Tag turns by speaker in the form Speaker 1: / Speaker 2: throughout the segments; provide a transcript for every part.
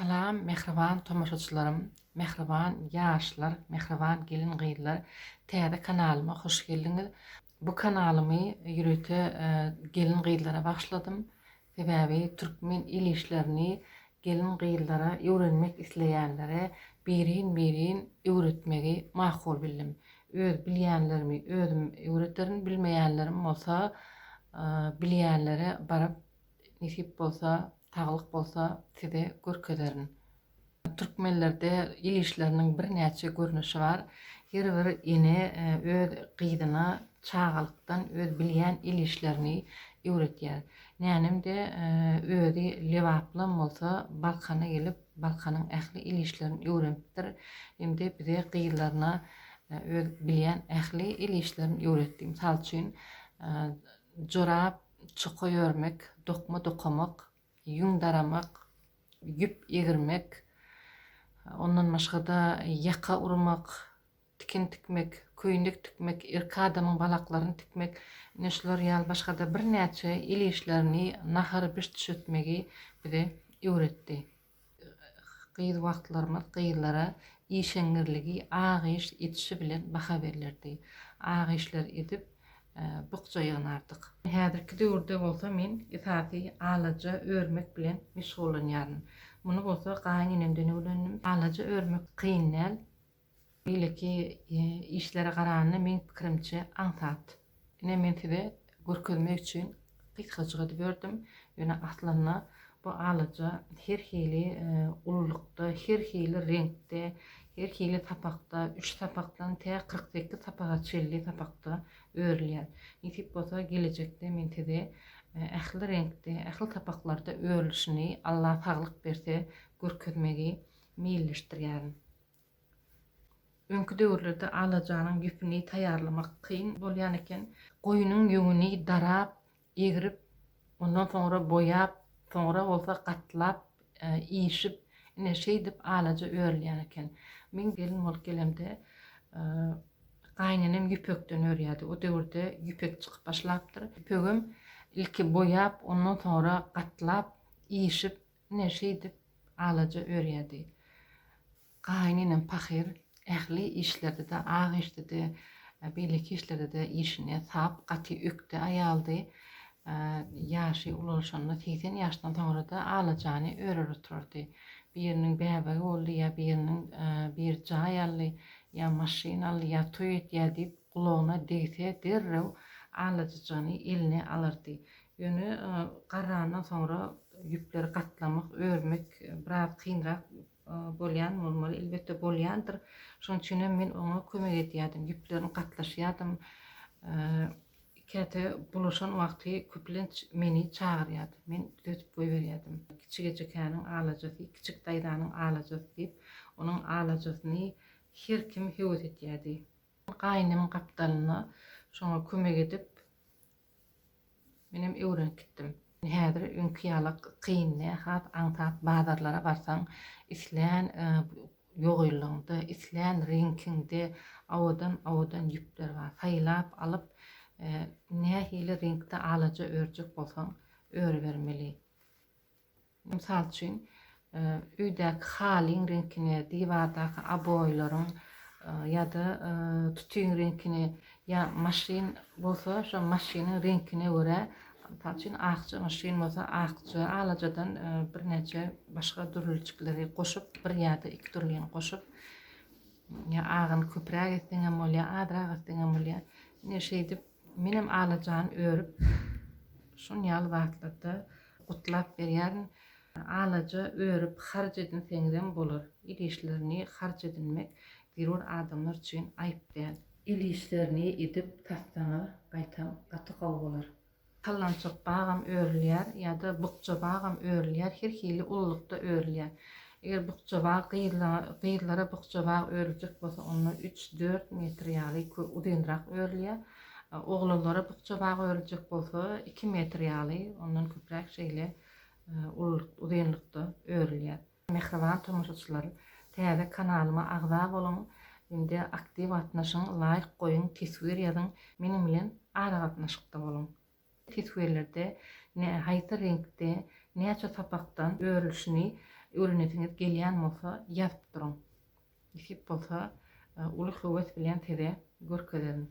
Speaker 1: Salam mähriban tomaşaçylarym, mähriban ýaşlar, mähriban gelin-gyzlar täze kanalyma hoş geldiňiz. Bu kanalymy ýörite gelin-gyzlara bagyşladym. Sebäbi türkmen el işlerini gelin-gyzlara öwrenmek isleýänlere birin-birin öwretmegi makul bildim. Öz bilýänlerimi özüm öwrederin, bilmeýänlerim bolsa bilýänlere baryp nesip bolsa, saglyk bolsa size görkezerin. Türkmenlerde el işleriniň birnäçe görnüşi bar. Her bir ene öz gyzyna çagalykdan öz bilýän el işlerini öwretýär. Nänem-de özi lebaplam bolsa Balkana gelip, Balkanyň ähli el işlerini öwrenipdir hem-de bize gyzlaryna öz bilýän ähli el işlerini öwretdi. Mysal üçin, jorap, çokaý örmek, dokma dokamak, ýüň daramak, ýüp egirmek, ondan başga-da ýaka urmak, tikin tikmek, köýnek tikmek, erkek adamyň balaklaryny tikmek, ine şular ýaly başga-da birnäçe el işlerini, nahar bişdişetmegi bize öwretdi. Gyz wagtlarymyz gyzlara işeňňirligi ak iş edişi bilen baha berlerdi. Ak işler edip, bukja ýygnardyk. Häzirki döwürde bolsa men esasy alaja örmek bilen meşgullanýaryn. Muny bolsa gaýynenemden öwrendim. Alaja örmek kyn däl. Beýleki işlere garanda meň pikirimçe aňsat. Ine men size görkezmek üçin gysgajyk edip ördüm. Ýöne aslynda bu alaja her hili ululykda, her hili reňkde, her hili sapakda, üç sapakdan tä 48 sapaga çenli sapakda örülýär. Nesip bolsa gelejekde men size ähli reňkde, ähli sapaklarda örülişini Allah saglyk berse görkezmegi meýilleşdirýärin. Öňki döwürlerde alajanyň ýüpüni taýýarlamak kyn bolýan eken. Goýnuň ýüňüni darap, egrip, ondan soňra boýap, soňra bolsa gatlap, işip, ine, şeýdip alaja örülýän eken. Men gelin bolup gelemde, gaýynenem ýüpekden örýärdi. O döwürde ýüpek çykyp başlapdyr. Ýüpegem ilki boýap, ondan soňra gatlap, işip, ine, şeýdip alaja örýärdi. Gaýynenem pahyr ähli işlerde-de, ak işde-de, beýleki işlerde-de işine sap, gaty ökde aýaldy. Ýaşy ulalşanda, 80 ýaşdan soňra-da alajany örer oturardy. Biriniň bäbegi boldy ýa biriniň biri jaý aldy, ýa maşyn aldy, ýa toý etýär diýip, gulagyna degse derrew alajajygyny eline alardy. Ýöne garrandan soňra ýüpleri gatlamak, örmek biraz kynrak Bolýan bolmaly, elbetde bolýandyr. Şonuň üçin hem men oňa kömek edýärdim, ýüplerini gatlaşýardym. Käte bulaşan wagty köplenç meni çagyrýardy. Men düzetip goýberýärdim. Kiçi ejekäniň alajasy, kiçik daýzanyň alajasy diýip, onuň alajasyny her kim höwes edýärdi. Gaýynymyň gapdalynda şoňa kömek edip, Menem öwrenip gitdim. Häzir öňki ýaly kyn däl, has aňsat bazarlara barsaň islän ýogynlygyňda, islän reňkiňde owadan-owadan ýüpler bar. Saýlap alyp, nähili reňkde alaja örjek bolsaň örübermeli. Mysal üçin, öýdäki halyň reňkine, diwardaky oboýlaryň ýa-da tutyň reňkine ýa maşyn bolsa, şo maşynyň reňkine görä, mysal üçin, akja maşyn bolsa, akja alajadan birnäçe başga dürlüjikleri goşup, bir ýa-da iki dürlini goşup, ýa agyny köpräk etseňem bolýar, azrak etseňem bolýar. Ine, şeýdip, menem alajany örüp, şon ýaly zatlarda Gutlap berýärin. Alaja örüp harç edinseňizem bolar. El işlerini harç edinmek zerur adamlar üçin aýyp däl. El işlerini edip satsaňyz gaýtam gaty gowy bolar. Sallançak bagam örülýär ýa-da bukja bagam örülýär her hili ululykda örülýär. Eger bukja bag gyzlara bukja bag örüljek bolsa onda üç dört metr ýaly uzynrak örülýär. Oglanlara bukja bag örüljek bolsa, iki metr ýaly, ondan köpräk şeýle ululyk, uzynlykda örülýär. Mähriban tomaşaçylar, täze kanalyma agza boluň, indi aktiw gatnaşyň, laýk goýuň, teswir ýazyň, meniň bilen aragatnaşykda boluň. Teswirlerde haýsy reňkde, näçe sapakdan örülişini. Öwrenesiňiz gelýän bolsa ýazyp duruň. Nesip bolsa uly höwes bilen size görkezerin.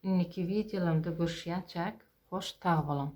Speaker 1: Indiki wideolarymda görüşýänçäk hoş sag boluň.